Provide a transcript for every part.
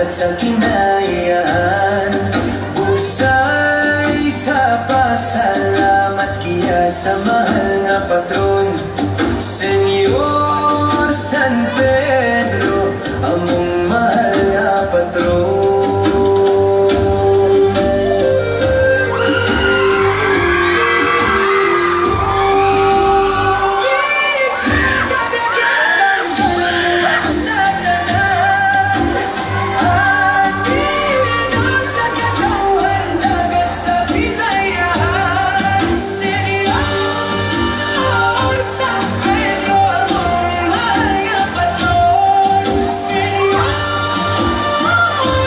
Dagat sa kinaiyahan. Bugsay sa pasalamat kiya sa mahal nga patron, Senyor San Pedro, among mahal nga patron. Sa kadagatan sa tanan, Andito sa katawhan, dagat sa pinayahan, Senyor San Pedro, among mahal nga patron. Senyor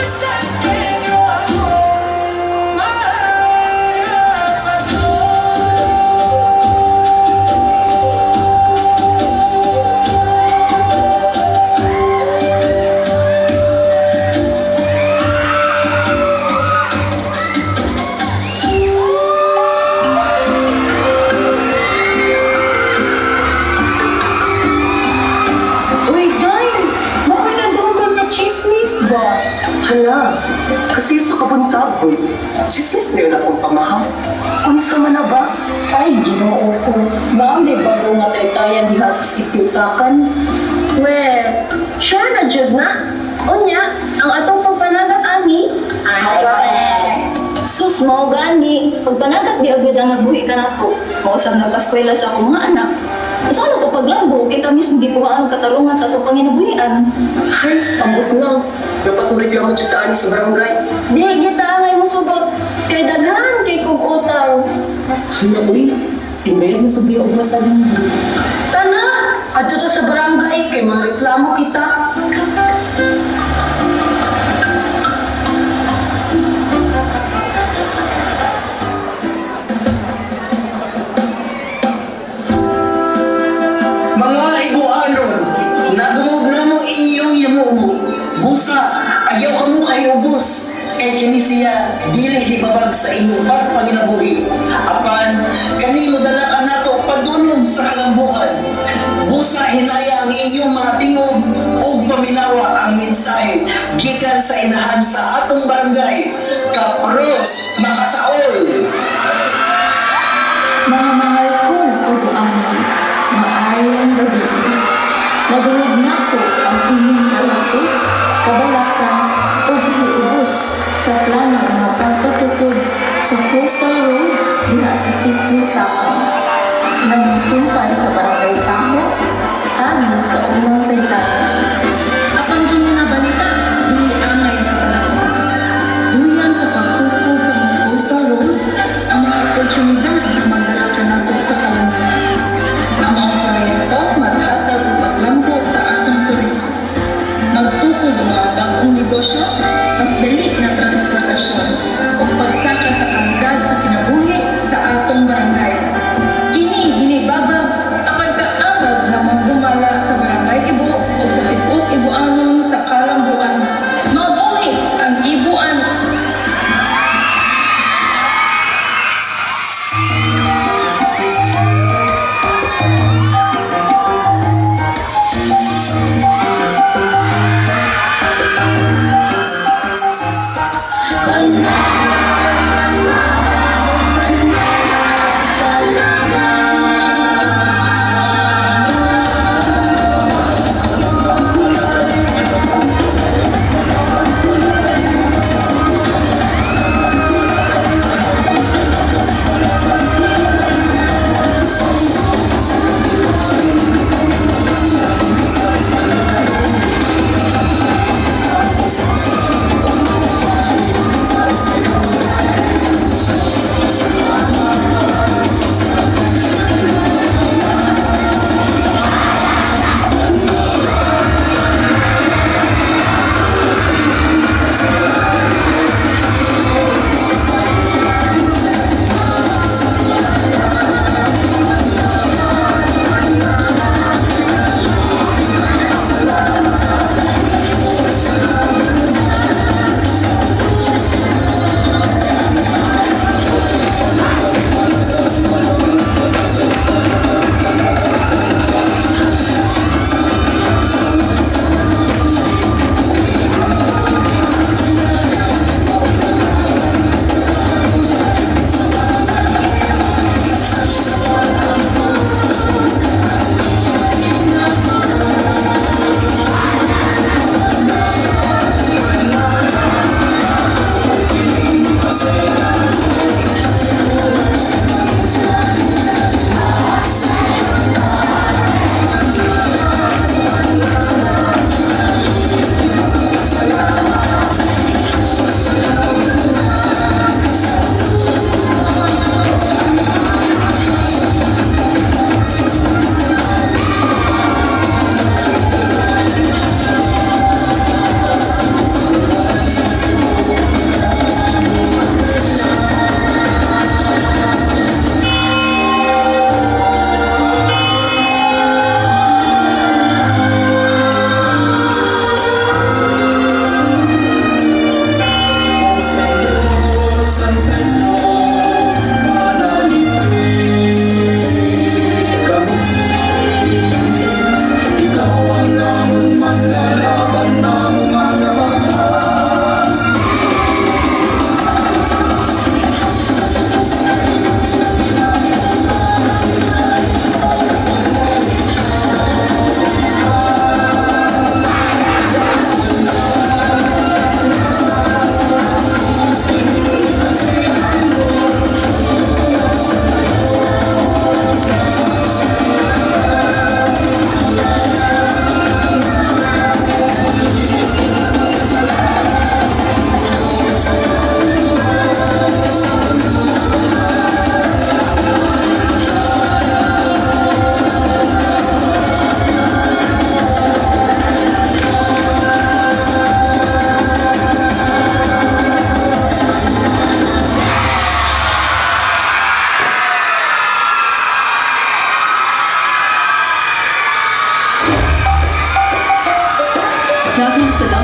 San Pedro, among mahal nga patron. Uy, Day! Nakoy nadunggan na chismis ba? Hala, kasi sa kabuntag, uy. Chismis na yun akong pamahaw. Unsa man na ba? Ay, ginoo ko. Naam, di bago nga taytayan diha sa sipyutakan. Well, sure na jud na. Unya, ang atong pagpanagat ani, ay. Sus, mao gani. Pagpanagat di agad ang nagbuhi ka nato. Mausab nagpaskwela sa akong mga anak. Usa na to paglambo, kita mismo gikuhaan ang katarungan sa atong panginabuhian. Ay, ambot lang. Dapat mo reklamo dyan ani sa barangay. Di gyud ta angay mosugot kay daghan kay kog utang. Hala, uy. Timayad na sa biya og masaling. Tana, adto ta sa barangay kay mga reklamo kita. Mga iguanon, nadungog na mo inyong yumuo. Busa, ayaw kamo kay ubos. Kay kini siya, dili libabag sa inyong pagpanginabuhi. Apan, kanino dala ka nato padulong sa kalambuan. Busa, hinaya ang inyong mga tingog ug paminawa ang mensahe gikan sa inahan sa atong barangay. Kapros, makasaol! Mga mahal kong uguanon, maayong gabi. Nadungog nako ang inyong kalako, kabalaka ug hiubos sa plano nga pagpatukod sa Coastal Road diha sa Sitio Takam. Nagsumpay sa Barangay Taho, agi sa unang taytayan. Apan kini nga balita, dili angay kabalaka. Duyan sa pagtukod sa mga coastal road, ang mga oportunidad magdala kanato sa kalangitan. Ang mga proyekto maghatag og paglambo sa atong turismo. Magtukod ang mga bagong negosyo, mas dali na transportasyon, ug pagsaka sa kalidad sa kinabuhi sa atong barangay. Kini dili babag apan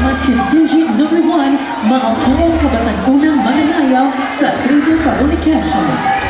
Salamat Contingent Number 1, mga poong kabatan-unang mananayaw sa Tribu Paranaque.